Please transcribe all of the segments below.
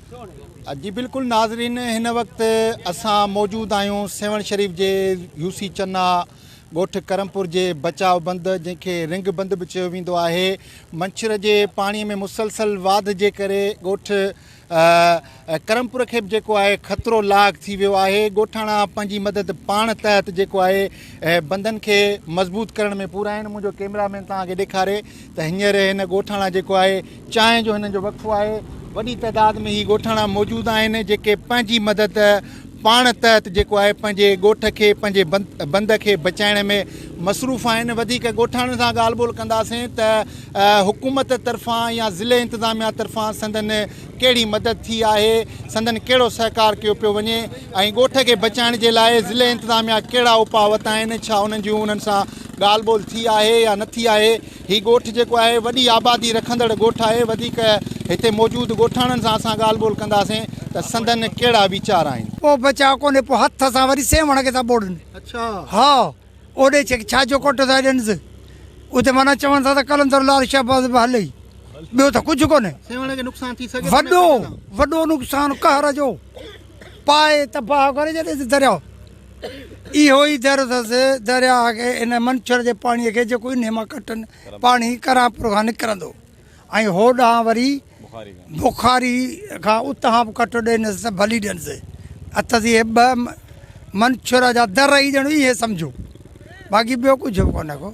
جي بلڪل ناظرين هن وقت اسان موجود آهيون سيوهڻ شريف جي يو سي چنا ڳوٺ ڪرمپور جي بچاء بند جنهن کي رنگ بند به چيو ويندو آهي منڇر جي پاڻي ۾ مسلسل واڌ جي ڪري ڳوٺ ڪرمپور کي به جيڪو آهي خطرو لاحق ٿي ويو آهي ڳوٺاڻا پنهنجي مدد پاڻ تحت جيڪو آهي بندن کي مضبوط ڪرڻ ۾ پورا آهن منهنجو ڪيمرا مين توهان کي ڏيکاري ته هينئر هن ڳوٺاڻا جيڪو آهي چانهه جو هنن جو وقفو آهي وڏي تعداد ۾ هي ڳوٺاڻا موجود آهن جيڪي پنهنجي مدد پاڻ تحت جيڪو آهي پنهنجي ڳوٺ کي پنهنجي بند کي بچائڻ ۾ مصروف آهن وڌيڪ ڳوٺاڻن سان ڳالهه ٻولهه ڪنداسين ته حڪومت طرفان يا ضلعي انتظاميا طرفان سندن ڪهڙي مدد ٿي آهي سندن ڪهڙو سهڪار ڪيو پيو وڃي ۽ ڳوٺ کي بچائڻ جي لاء ضلعي انتظاميا ڪهڙا اپاء ورتا آهن ڇا انهن جون انهن سان ڳالهه ٻولهه ٿي آهي يا نه ٿي آهي هي ڳوٺ جيڪو آهي وڏي آبادي رکندڙ ڳوٺ آهي وڌيڪ هتي موجود ڳوٺاڻن سان اسان ڳالهه ٻولهه ڪنداسين ته سندن ڪهڙا ويچار آهن. پوء بچاء ڪونهي پوء هٿ سان وري سيوهڻ کي ٿا ٻوڙن. اڇا. ها اوڏي ڇڪ ڇا جو ڪوٽ ٿا ڏينس اتي معنيٰ چون ٿا ته قلندر لال شهباز به هلي ٻيو ته ڪجهه ڪونهي. سيوهڻ کي نقصان ٿي سگهي ٿو وڏو وڏو نقصان قهر جو پائي تباهه ڪري ڇڏيس درياء. اهو ئي در اٿس درياهه کي ان منڇر جي پاڻيء کي جيڪو انهي مان ڪٽن پاڻي ڪرانپور کان نڪرندو ۽ هوڏانهن وري بخاري کان اتان به ڪٽ ڏينس ته ڀلي ڏينس اٿس اهي ٻه منڇر جا در ئي ڄڻ اهي سمجهو باقي ٻيو ڪجهه به ڪونه ڪو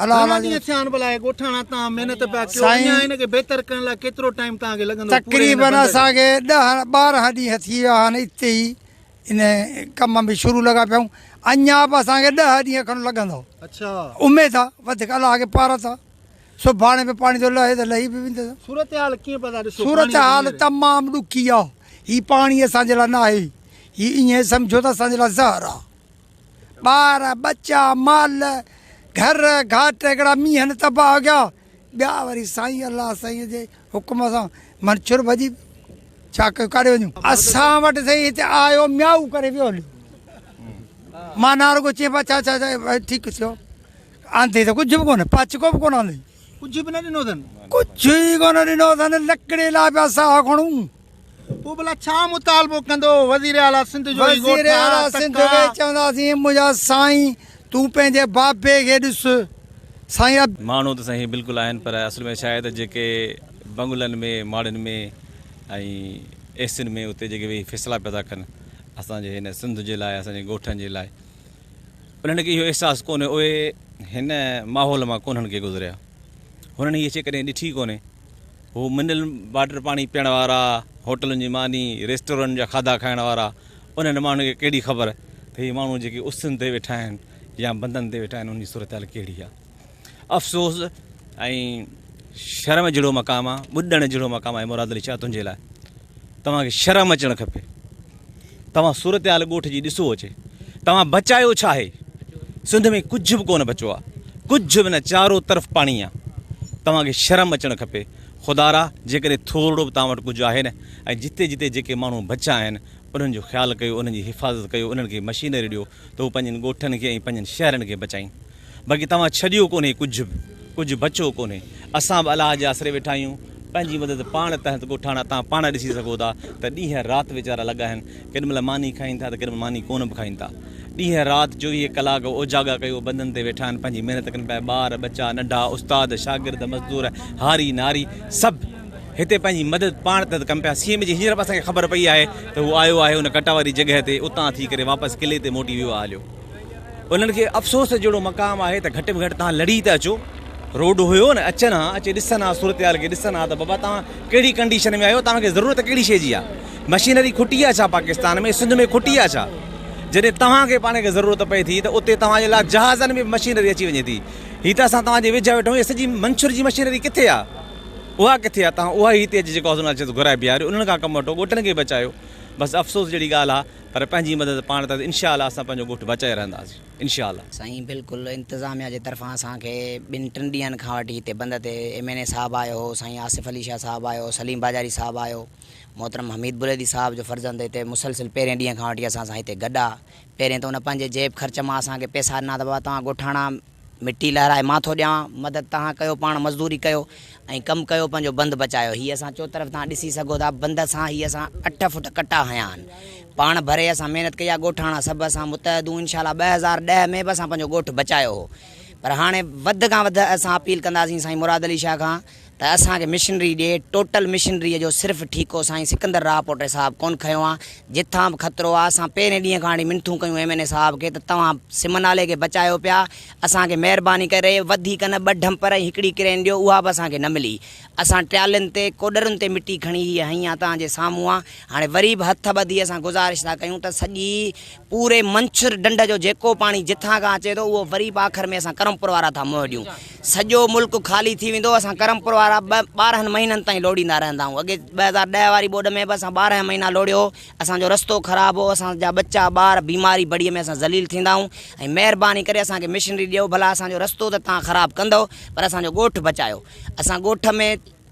الله گهڻا ڏينهن ٿيا آهن ڀلا هي ڳوٺاڻا تان محنت پيا ڪيو اڃا هن کي بهتر ڪرڻ لاء ڪيترو ٽائيم توهان کي لڳندو تقريبن اسان کي ڏهه 12 ڏينهن ٿي ويا آهن اتي ئي ان ڪم ۾ شروع لڳا پيا آهيون اڃا به اسان کي 10 ڏينهن کن لڳندو. اڇا. اميد آ وڌيڪ الله کي پارت آ سڀاڻي به پاڻي ٿو لهي ته لهي به ويندس. صورتحال ڪيئن پيا ٿا ڏسو پاڻي جي صورتحال تمام ڏکي آ هي پاڻي اسان جي لاء ناهي هي ائين سمجهو ته اسان جي لاء زهر آ ٻار ٻچا مال گهر گهاٽ هڪڙا مينهن تباهه ڪيا ٻيا وري سائين الله سائين جي حڪم سان منڇر ڀڄي پيو. ڇا ڪيو ڪاڏي وڃون. اسان وٽ سائين هتي آيو ميائو ڪري ويو هليو. معنيٰ رڳو چئي پيا ڇا ڇا ڇا ٺيڪ ٿيو. آندي ته ڪجهه به ڪونه پاچڪو به ڪونه آندي. ڪجهه به نه ڏنو اٿن. ڪجهه ئي ڪونه ڏنو اٿن لڪڙي لاء پيا ساهه کڻون. پوء ڀلا ڇا مطالبو ڪندو وزير اعليٰ سنڌ جو هي ڳوٺ وزير اعليٰ سنڌ کي چونداسين منهنجا سائين تون پنهنجي بابي کي ڏس سائين اب. ماڻهو ته سائين بلڪل آهن پر اصل ۾ ڇا آهي ته جيڪي بنگلن ۾ ماڙين ۾ ۽ ايسين ۾ اتي جيڪي ويهي فيصلا پيا ٿا ڪن اسان جي هن سنڌ جي لاء اسان جي ڳوٺن جي لاء انهن کي اهو احساس ڪونهي اهي هن ماحول مان ڪونهن ڪي گذريا هنن هيء شيء ڪڏهن ڏٺي ڪونهي هو منرل واٽر پاڻي پيئڻ وارا، هوٽلن جي ماني، ريسٽورنٽ جا کاڌا کائڻ وارا، انهن ماڻهن کي ڪهڙي خبر ته هي ماڻهو جيڪي اسن تي ويٺا آهن يا بندن تي ويٺا آهن انهن جي صورتحال ڪهڙي آهي. افسوس ۽ شرم جهڙو مقام آهي، ٻڏڻ جهڙو مقام آهي مراد علي شاهه تنهنجي لاء. توهان کي شرم اچڻ کپي. توهان صورتحال ڳوٺ جي ڏسو اچي. توهان بچايو ڇا آهي؟ سنڌ ۾ ڪجهه به ڪونه بچو آهي. ڪجهه به نه چارو طرف پاڻي آهي. توهان کي شرم اچڻ کپي. خدارا جيڪڏهن ٿورڙو به توهان وٽ ڪجهه آهي نه ۽ جتي جتي جيڪي ماڻهو بچا آهن انهن جو خيال ڪيو انهن جي حفاظت ڪيو انهن کي مشينري ڏيو ته هو پنهنجن ڳوٺن کي ۽ پنهنجن شهرن کي بچائين. باقي توهان ڇڏيو ڪونهي ڪجهه به، ڪجهه بچو ڪونهي. اسان به الله جي آسري ويٺا آهيون. پنهنجي مدد پاڻ تحت ڳوٺاڻا توهان پاڻ ڏسي سگهو ٿا ته ڏينهن رات ويچارا لڳا آهن. ڪيڏي مهل ماني کائين ٿا ته ڪيڏي مهل ماني ڪونه به کائين ٿا. ڏينهن رات 24 ڪلاڪ اوجاڳا ڪيو بندن تي ويٺا آهن پنهنجي محنت ڪن پيا ٻار ٻچا ننڍا استاد شاگرد مزدور هاري ناري سڀ هتي پنهنجي مدد پاڻ تحت ڪن پيا. سي ايم جي هينئر به اسان کي خبر پئي آهي ته هو آيو آهي ان ڪٽا واري جڳهه تي اتان ٿي ڪري واپس قلعي تي موٽي ويو آهي هليو. انهن کي افسوس جهڙو مقام آهي ته گهٽ ۾ گهٽ توهان لڙي ته اچو. روڊ هيو نه اچن ها اچي ڏسن ها صورتحال کي ڏسن ها ته بابا توهان ڪهڙي ڪنڊيشن ۾ آهيو توهان کي ضرورت ڪهڙي شيء جي آهي مشينري کٽي آهي ڇا پاڪستان ۾ سنڌ ۾ کٽي آهي ڇا جڏهن توهان کي پاڻ کي ضرورت پئي ٿي ته اتي توهان جي لاء جهازن ۾ به مشينري اچي وڃي ٿي هي ته اسان توهان جي ويجها ويٺا آهيون هي سڄي منڇر جي مشينري ڪٿي آهي اها ڪٿي آهي توهان اها ئي هتي اچي جيڪو آهي سو گهرائي بيهاريو انهن کان ڪم وٺو ڳوٺن کي بچايو بس افسوس جهڙي ڳالهه آهي پر پنهنجي مدد پاڻ تحت انشاء الله اسان پنهنجو ڳوٺ بچائي رهنداسين انشاء الله. سائين بلڪل انتظاميا جي طرفان اسان کي ٻن ٽن ڏينهن کان وٺي هتي بند تي ايم اين اي صاحب آيو هو سائين آصف علي شاهه صاحب آيو هو سليم باجاري صاحب آيو محترم حميد بليدي صاحب جو فرزند هتي مسلسل پهرين ڏينهن کان وٺي اسان سان هتي گڏ آ پهرين ته ان پنهنجي جيب خرچ مان اسان کي پئسا ڏنا ته بابا توهان ڳوٺاڻا مٽي لهرائي مان ٿو ڏيان، مدد توهان ڪيو، پاڻ مزدوري ڪيو ۽ ڪم ڪيو پنهنجو بند بچايو. هي اسان چوطرف توهان ڏسي سگهو ٿا بند سان هي اسان اٺ فوٽ ڪٽا هنيا آهن. پاڻ ڀري اسان محنت ڪئي آهي ڳوٺاڻا سڀ اسان متحد هون انشاء الله 2010 ۾ به اسان پنهنجو ڳوٺ بچايو هو پر هاڻي وڌ کان وڌ اسان اپيل ڪنداسين سائين مراد علي شاهه کان ته اسان کي مشنري ڏي، ٽوٽل مشنريء جو صرف ٺيڪو سائين سڪندر راء پوٽي صاحب ڪونه کنيو آ، جتان به خطرو آ، اسان پهرين ڏينهن کان وٺي منٿون ڪيون ايم اين اي صاحب کي ته توهان سم نالي کي بچايو پيا، اسان کي مهرباني ڪري وڌيڪ نه ٻه ڊمپر ۽ هڪڙي ڪرين ڏيو، اها به اسان کي نه ملي. اسان ٽرالين تي، ڪوڏرن تي مٽي کڻي هيء هنئي آ توهان جي سامهون آ، هاڻي وري به هٿ ٻڌي اسان گذارش ٿا ڪيون ته سڄي پوري منڇر ڍنڍ جو جيڪو پاڻي جتان کان اچي ٿو اهو وري به آخر ۾ اسان ڪرمپور وارا ٿا منهن ڏيون. سڄو ملڪ خالي ٿي ويندو اسان ڪرمپور وارا ٻه ٻارهن مهينن تائين لوڙيندا رهندا آهيون. اڳي 2010 واري ٻوڏ ۾ به اسان 12 مهينا لوڙيو هو. اسان جو رستو خراب هو اسان جا ٻچا ٻار بيماري بڙي ۾ اسان ذليل ٿيندا آهيون ۽ مهرباني ڪري اسان کي مشنري ڏيو ڀلا اسان جو رستو ته توهان خراب ڪندؤ پر اسان جو ڳوٺ بچايو. اسان ڳوٺ ۾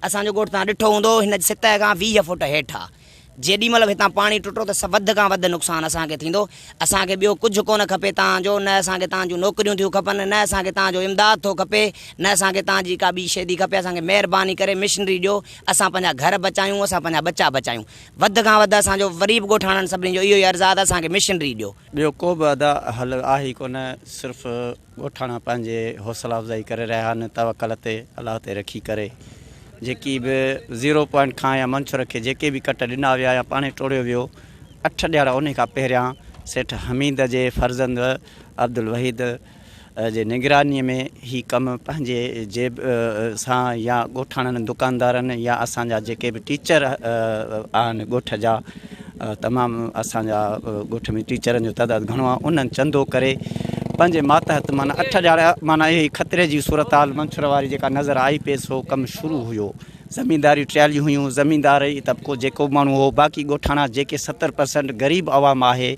اسان جو ڳوٺ توهان ڏٺو هوندو هن سطح کان 20 فوٽ هيٺ آهي. جيڏي مهل به هتان پاڻي ٽٽو ته وڌ کان وڌ نقصان اسان کي ٿيندو. اسان کي ٻيو ڪجهه ڪونه کپي توهان جو، نه اسان کي توهان جون نوڪريون ٿيون کپن، نه اسان کي توهان جو امداد ٿو کپي، نه اسان کي توهان جي ڪا ٻي شيء ٿي کپي. اسان کي مهرباني ڪري مشنري ڏيو، اسان پنهنجا گهر بچايون، اسان پنهنجا ٻچا بچايون. وڌ کان وڌ اسان جو وري به ڳوٺاڻن سڀني جو اهو ئي عرض آهي ته اسان کي مشنري ڏيو. ٻيو ڪو به ادا حل آهي ئي ڪونه، صرف ڳوٺاڻا پنهنجي حوصلا افزائي ڪري رهيا آهن توڪل تي الله تي رکي ڪري جيڪي به زيرو پوائنٽ کان يا منڇر کي جيڪي به ڪٽ ڏنا ويا يا پاڻي ٽوڙيو ويو اٺ ڏهاڙا انهي کان پهريان سيٺ حميد جي فرزند عبدالوحيد جي نگراني ۾ هي ڪم پنهنجي جيب سان يا ڳوٺاڻن دڪاندارن يا اسان جا جيڪي به ٽيچر آهن ڳوٺ جا تمام اسان جا ڳوٺ ۾ ٽيچرن جو تعداد گهڻو آهي انهن چندو ڪري پنهنجي ماتحت معنيٰ اٺ ڏهاڙا معنيٰ اهي خطري جي صورتحال منڇر واري جيڪا نظر آئي پئي سو ڪم شروع هيو زمينداري ٽراليون هيون زميندار ئي طبقو جيڪو ماڻهو هو باقي ڳوٺاڻا جيڪي 70% غريب عوام آهي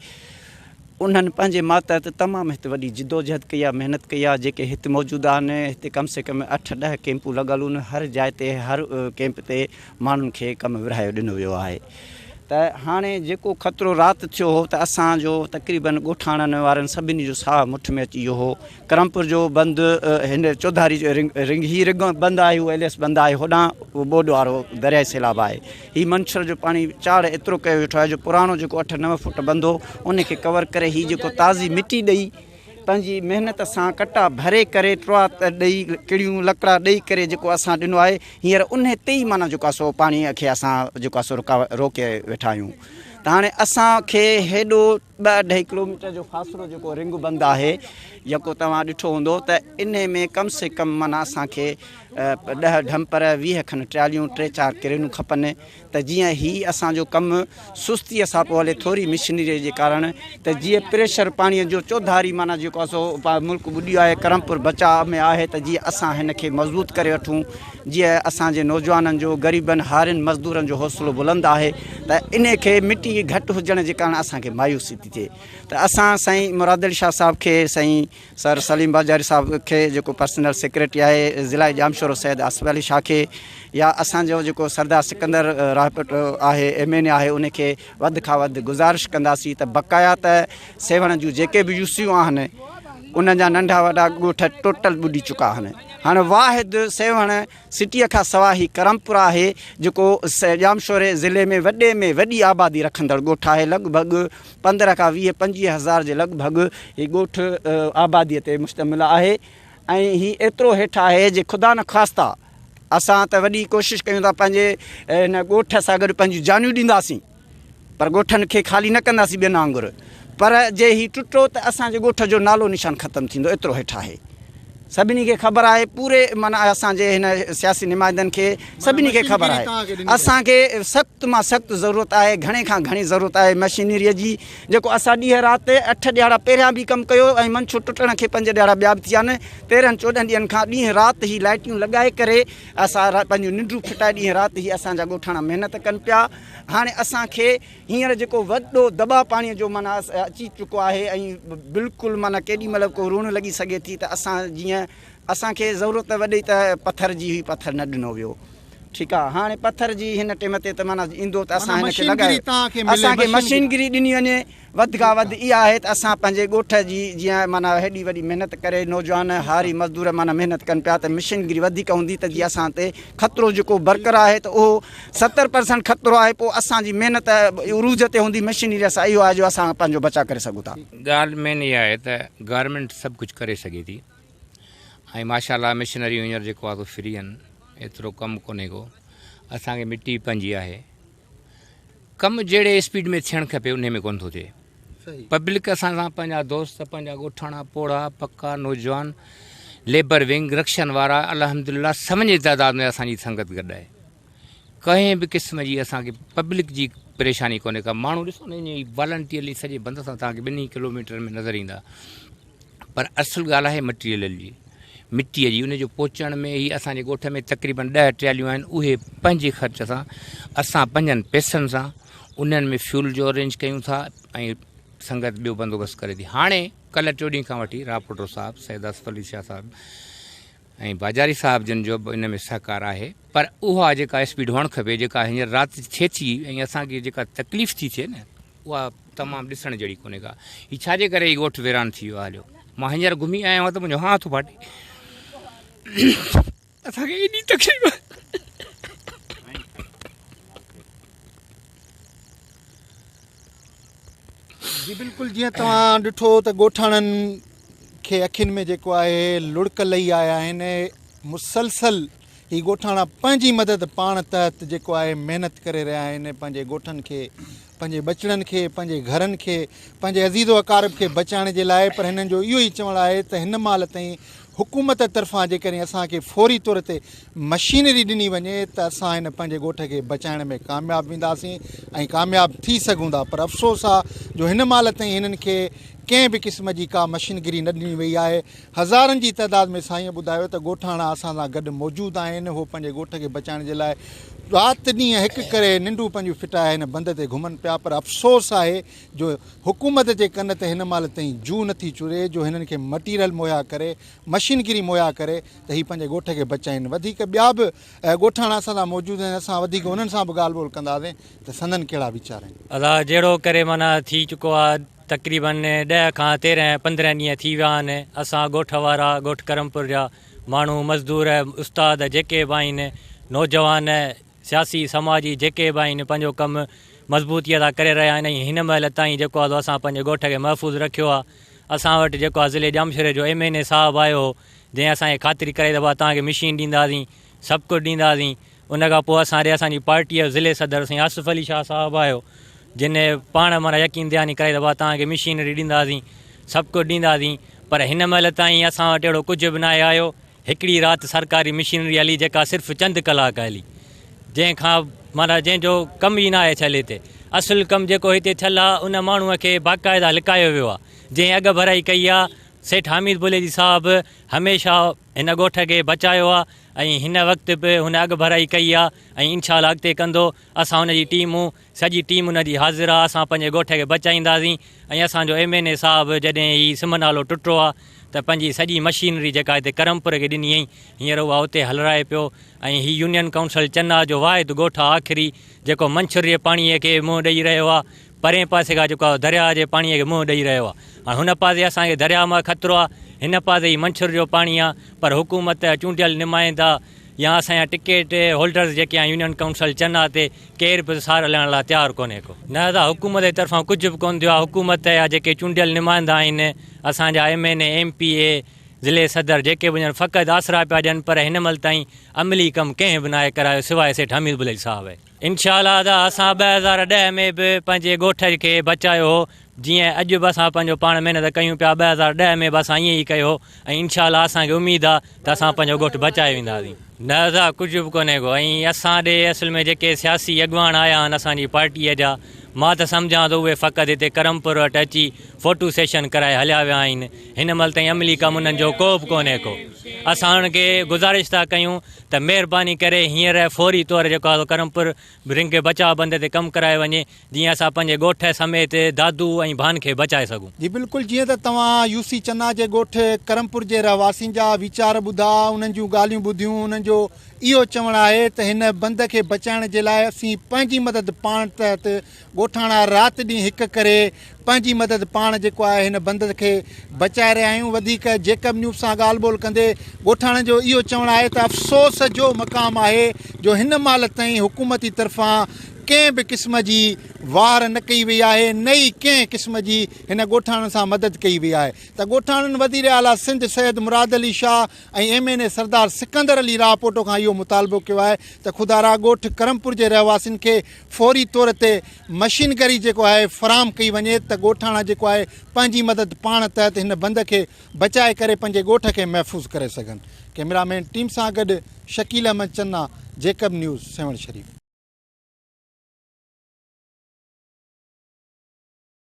انهن پنهنجي ماتحت تمام هت وڏي جدوجهد ڪئي آهي محنت ڪئي آهي جيڪي هت موجود آهن هتي ڪم سي ڪم اٺ ڏهه ڪيمپون لڳل هن هر جاء تي هر ڪيمپ تي ماڻهن کي ڪم ورهايو ڏنو ويو آهي ته هاڻي جيڪو خطرو رات ٿيو هو ته اسان جو تقريبن ڳوٺاڻن وارن سڀني جو ساهه مٺ ۾ اچي ويو هو ڪرمپور جو بند هن چوڌاري جو رنگ رنگ هي رنگ بند آهي هو ايل ايس بند آهي هوڏانهن ٻوڏ وارو دريائي سيلاب آهي هي منڇر جو پاڻي چاڙهه ايترو ڪيو ويٺو آهي جو پراڻو جيڪو اٺ نو فوٽ بند هو ان کي ڪور ڪري هي جيڪو تازي مٽي ڏئي پنهنجي محنت سان ڪٽا ڀري ڪري ٽوئا ڏئي ڪڙيون لڪڙا ڏئي ڪري جيڪو اسان ڏنو آهي هينئر انهي تي ئي معنيٰ جيڪو آهي سو پاڻي کي اسان جيڪو آهي سو رڪا روڪي ويٺا آهيون ته هاڻي اسان کي هيڏو ٻه اڍائي ڪلوميٽر جو فاصلو جيڪو رنگ بند آهي جيڪو توهان ڏٺو هوندو ته انهي ۾ ڪم سي ڪم معنيٰ اسان کي ڏهه ڍمپر 20 کن ٽراليون ٽي چار ڪرينون کپن ته جيئن هي اسان جو ڪم سستيء سان پيو هلي ٿوري مشنريء جي ڪارڻ ته جيئن پريشر پاڻيء جو چوڌاري معنيٰ جيڪو آهي سو ملڪ ٻڏي ويو آهي ڪرمپور بچاء ۾ آهي ته جيئن اسان هن کي مضبوط ڪري وٺون جيئن اسان جي نوجوانن جو غريبن هارين مزدورن جو حوصلو بلند آهي ته انهي کي مٽي گهٽ هجڻ جي ڪارڻ اسان کي مايوسي ٿي ٿئي ته اسان سائين مراد علي شاهه صاحب کي سائين سر سليم باجاري صاحب کي جيڪو پرسنل سيڪريٽري آهي ضلعي ڄامشورو سيد آصف علي شاهه کي يا اسان جو جيڪو سردار سڪندر راهپٽ آهي ايم اين اي آهي ان کي وڌ کان وڌ گذارش ڪنداسين ته بقايا ته سيوهڻ جون جيڪي به يوسيون آهن انهن جا ننڍا وڏا ڳوٺ ٽوٽل ٻڏي چڪا آهن هاڻي واحد سيوهڻ سٽيء کان سواء هي ڪرمپور آهي جيڪو ڄامشوري ضلعي ۾ وڏي ۾ وڏي آبادي رکندڙ ڳوٺ آهي لڳ ڀڳ 15 کان 20 25 هزار جي لڳ ڀڳ هي ڳوٺ آبادي تي مشتمل آهي ۽ هي ايترو هيٺ آهي جي خدا نخواسته اسان ته وڏي ڪوشش ڪيون ٿا پنهنجي هن ڳوٺ سان گڏ پنهنجون جانيون ڏينداسين پر ڳوٺن کي خالي نه ڪنداسين ٻين وانگر پر جي هي ٽٽو ته اسان جي ڳوٺ جو نالو نشان ختم ٿيندو ايترو هيٺ آهي سڀني کي خبر آهي پوري معنيٰ اسان جي هن سياسي نمائندن کي سڀني کي خبر آهي اسان کي سخت مان سخت ضرورت آهي گهڻي کان گهڻي ضرورت آهي مشينري جي جيڪو اسان ڏينهن رات اٺ ڏهاڙا پهريان به ڪم ڪيو ۽ منڇو ٽٽڻ کي پنج ڏهاڙا ٻيا به ٿيا آهن 13 14 ڏينهن کان ڏينهن رات هي لائٽيون لڳائي ڪري اسان پنهنجون ننڊون ڦٽائي ڏينهن رات هي اسان جا ڳوٺاڻا محنت ڪن پيا هاڻي اسان کي هينئر جيڪو وڏو دٻاء پاڻيء جو معنيٰ اچي چڪو آهي ۽ بلڪل معنيٰ ڪيڏي مهل به ڪو روڻ لڳي سگهي ٿي ته اسان جيئن اسان کي ضرورت وڏي ته پٿر جي هئي پٿر نه ڏنو ويو. ٺيڪ آ هاڻي پٿر جي هن ٽيم تي ته معنيٰ ايندو ته اسان هن کي لڳايو اسان کي مشينگري ڏني وڃي وڌ کان وڌ اها آهي ته اسان پنهنجي ڳوٺ جي جيئن معنيٰ هيڏي وڏي محنت ڪري نوجوان هاري مزدور معنيٰ محنت ڪن پيا ته مشينگري وڌيڪ هوندي ته جيئن اسان تي خطرو جيڪو برقرار آهي ته اهو 70% خطرو آهي پوء اسان جي محنت عروج تي هوندي مشينري سان اهو آهي جو اسان پنهنجو بچاء ڪري سگهون ٿا. ڳالهه مين اها آهي ته گورنمينٽ سڀ ڪجهه ڪري سگهي ٿي ۽ ماشاء الله مشنريون هينئر جيڪو آهي سو فري آهن ايترو ڪم ڪونهي ڪو اسان کي مٽي پنهنجي آهي ڪم جهڙي اسپيڊ ۾ ٿيڻ کپي انهي ۾ ڪونه ٿو ٿئي پبلڪ اسان سان پنهنجا دوست پنهنجا ڳوٺاڻا پوڙها پڪا نوجوان ليبر ونگ رڪشن وارا الحمد لله سون جي تعداد ۾ اسان جي سنگت گڏ آهي ڪنهن به قسم جي اسان کي پبلڪ جي پريشاني ڪونهي ڪا ماڻهو ڏسو نه ائين والنٽيئرلي سڄي بند سان توهان کي ٻنهي ڪلوميٽر ۾ نظر ايندا پر اصل ڳالهه آهي مٽيريل جي مٽيء جي ان جو پهچڻ ۾ هي اسان جي ڳوٺ ۾ تقريبن 10 ٽراليون آهن اهي پنهنجي خرچ سان اسان پنهنجن پئسن سان انهن ۾ فيول جو ارينج ڪيون ٿا ۽ سنگت ٻيو بندوبست ڪري ٿي هاڻي ڪلهه ٽيو ڏينهن کان وٺي راپوٽو صاحب سيد اصف علي شاهه صاحب ۽ باجاري صاحب جن جو به ان ۾ سهڪار آهي پر اها جيڪا اسپيڊ هئڻ کپي جيڪا هينئر رات ٿئي ٿي ۽ اسان کي جيڪا تڪليف ٿي ٿئي نه اها تمام ڏسڻ جهڙي ڪونهي ڪا هي ڇا جي ڪري هي ڳوٺ ويران ٿي ويو آهي هليو مان هينئر گهمي آيو آهيان ته منهنجو هانء ٿو ڦاٽي اسان کي ايڏي تڪليف جي بلڪل جيئن توهان ڏٺو ته ڳوٺاڻن کي اکين ۾ جيڪو آهي لڙڪ لهي آيا آهن مسلسل هي ڳوٺاڻا پنهنجي مدد پاڻ تحت جيڪو آهي محنت ڪري رهيا آهن پنهنجي ڳوٺن کي پنهنجي ٻچڙن کي پنهنجي گهرن کي پنهنجي عزيز و اقارب کي بچائڻ جي لاء پر هنن جو اهو ئي چوڻ آهي ته هن مهل تائين حڪومت طرفان جيڪڏهن اسان کي فوري طور تي مشينري ڏني وڃي ته اسان هن پنهنجي ڳوٺ کي بچائڻ ۾ ڪامياب وينداسين ۽ ڪامياب ٿي سگهون ٿا پر افسوس آ جو هن مهل تائين هنن کي ڪنهن به قسم جي ڪا مشينگري نه ڏني وئي آهي هزارن جي تعداد ۾ سائينء ٻڌايو ته ڳوٺاڻا اسان سان گڏ موجود آهن هو پنهنجي ڳوٺ کي بچائڻ جي لاء رات ڏينهن هڪ ڪري ننڊون پنهنجون ڦٽائي هن بند تي گهمن پيا پر افسوس آهي جو حڪومت جي ڪن تي هن مهل تائين جوء نٿي چري جو هنن کي مٽيريل مهيا ڪري، مشينگري مهيا ڪري ته هي پنهنجي ڳوٺ کي بچائين. وڌيڪ ٻيا به ڳوٺاڻا اسان سان موجود آهن اسان وڌيڪ انهن سان به ڳالهه ٻولهه ڪنداسين ته سندن ڪهڙا ويچار آهن. ادا جهڙو ڪري معنيٰ ٿي چڪو آ تقريبن 10 کان 13 15 ڏينهن ٿي ويا آهن اسان ڳوٺ وارا ڳوٺ ڪرمپور جا ماڻهو مزدور استاد جيڪي به آهن نوجوان سياسي سماجي جيڪي به آهن پنهنجو ڪم مضبوطيء سان ڪري رهيا آهن ۽ هن مهل تائين جيڪو آهي سو اسان پنهنجي ڳوٺ کي محفوظ رکيو آهي اسان وٽ جيڪو آهي ضلعي ڄامشوري جو ايم اين اي صاحب آيو هو جنهن اسان کي خاطري ڪرائي ته بابا توهان کي مشين ڏينداسين سڀ ڪجهه ڏينداسين ان کان پوء اسان ڏي اسان جي پارٽيء جو ضلعي صدر سائين آصف علي شاهه صاحب آيو جن پاڻ معنيٰ يقين دهاني ڪرائي ته بابا توهان کي مشينري ڏينداسين سڀ ڪجهه ڏينداسين پر هن مهل تائين اسان وٽ اهڙو ڪجهه به ناهي آيو هڪڙي رات سرڪاري مشينري هلي جيڪا صرف چند ڪلاڪ هلي جنهن کان معنيٰ جنهن جو ڪم ئي ناهي ٿيل هتي اصل ڪم جيڪو هتي ٿيل آهي ان ماڻهوء کي باقاعده لڪايو ويو آهي جنهن اڳ ڀرائي ڪئي آهي سيٺ حامد بليدي صاحب هميشه هن ڳوٺ کي بچايو آهي ۽ هن وقت به هن اڳ ڀرائي ڪئي آهي ۽ انشاء الله اڳتي ڪندو اسان هن جي ٽيم سڄي ٽيم ان جي حاضر آ اسان پنهنجي ڳوٺ کي بچائينداسين ۽ اسان جو ايم اين اي صاحب جڏهن هي سم نالو ٽٽو آ ته پنهنجي سڄي مشينري جيڪا هتي ڪرمپور کي ڏني هئي هينئر اها اتي هلرائي پيو ۽ هي يونين ڪائونسل چنا جو واحد ڳوٺ آ آخري جيڪو منڇر جي پاڻي کي منهن ڏئي رهيو آ پرئين پاسي کان جيڪو آ درياهه جي پاڻي کي منهن ڏئي رهيو آ هاڻ هن پاسي اسان کي درياهه مان خطرو آ هن پاسي هي منڇر جو پاڻي آ پر حڪومت چونڊيل نمائندا يا اسان جا ٽڪيٽ هولڊرز جيڪي آهن يونين ڪائونسل چنا تي ڪير به سار لهڻ لاء تيار ڪونهي ڪو. نه ادا حڪومت جي طرفان ڪجهه به ڪونه ٿيو آهي حڪومت جا جيڪي چونڊيل نمائندا آهن اسان جا ايم اين اي ايم پي اي ضلعي صدر جيڪي به هجن فقط آسرا پيا ڏين پر هن مهل تائين عملي ڪم ڪنهن به ناهي ڪرايو سواء سيٺ حميد بليل صاحب جي. انشاء الله ادا اسان 2010 ۾ به پنهنجي ڳوٺ کي بچايو هو جيئن اڄ به اسان پنهنجو پاڻ محنت ڪيون پيا 2010 ۾ به اسان ائين ئي ڪيو هو ۽ انشاء الله اسان کي اميد آ ته اسان پنهنجو ڳوٺ بچائي وينداسين. نه ادا ڪجهه به ڪونهي ڪو ۽ اسان ڏي اصل ۾ جيڪي سياسي اڳواڻ آيا آهن اسان جي پارٽيء جا مان ته سمجهان ٿو اهي فقط هتي ڪرمپور وٽ اچي فوٽو سيشن ڪرائي هليا ويا آهن هن مهل تائين عملي ڪم انهن جو ڪو به ڪونهي ڪو اسان انهن کي گذارش ٿا ڪيون ته مهرباني ڪري هينئر فوري طور جيڪو آهي سو ڪرمپور رنگ بچاء بند تي ڪم ڪرايو وڃي جيئن اسان پنهنجي ڳوٺ سميت دادو ۽ ڀان کي بچائي سگهون. جي بلڪل جيئن ته توهان يو سي چنا جي ڳوٺ ڪرمپور جي رهواسين جا ويچار ٻڌا، انهن جون ڳالهيون ٻڌيون، انهن جو اهو چوڻ آهي ته هن بند کي بچائڻ جي لاء اسين پنهنجي مدد پاڻ تحت ڳوٺاڻا رات ڏينهن هڪ ڪري پنهنجي مدد پاڻ جيڪو آهي هن بند کي بچائي رهيا آهيون وڌيڪ جيڪب نيوز سان ڳالهه ٻولهه ڪندي ڳوٺاڻن جو اهو چوڻ آهي ته افسوس جو مقام آهي جو هن مهل تائين حڪومتي طرفان ڪنهن به قسم جي واهر نه ڪئي وئي آهي نه ئي ڪنهن قسم جي هن ڳوٺاڻن سان مدد ڪئي وئي آهي ته ڳوٺاڻن وزير اعليٰ Sindh Syed Murad Ali Shah ۽ M N A Sardar Sikandar Ali Rahpoto کان اهو مطالبو ڪيو آهي ته خدارا ڳوٺ ڪرمپور جي رهواسين کي فوري طور تي مشينگري جيڪو آهي فراهم ڪئي وڃي ته ڳوٺاڻا جيڪو آهي پنهنجي مدد پاڻ تحت هن بند کي بچائي ڪري پنهنجي ڳوٺ کي محفوظ ڪري سگهن. ڪئميرا مين ٽيم سان گڏ شڪيل احمد چنا، جيڪب نيوز، سيوهڻ شريف.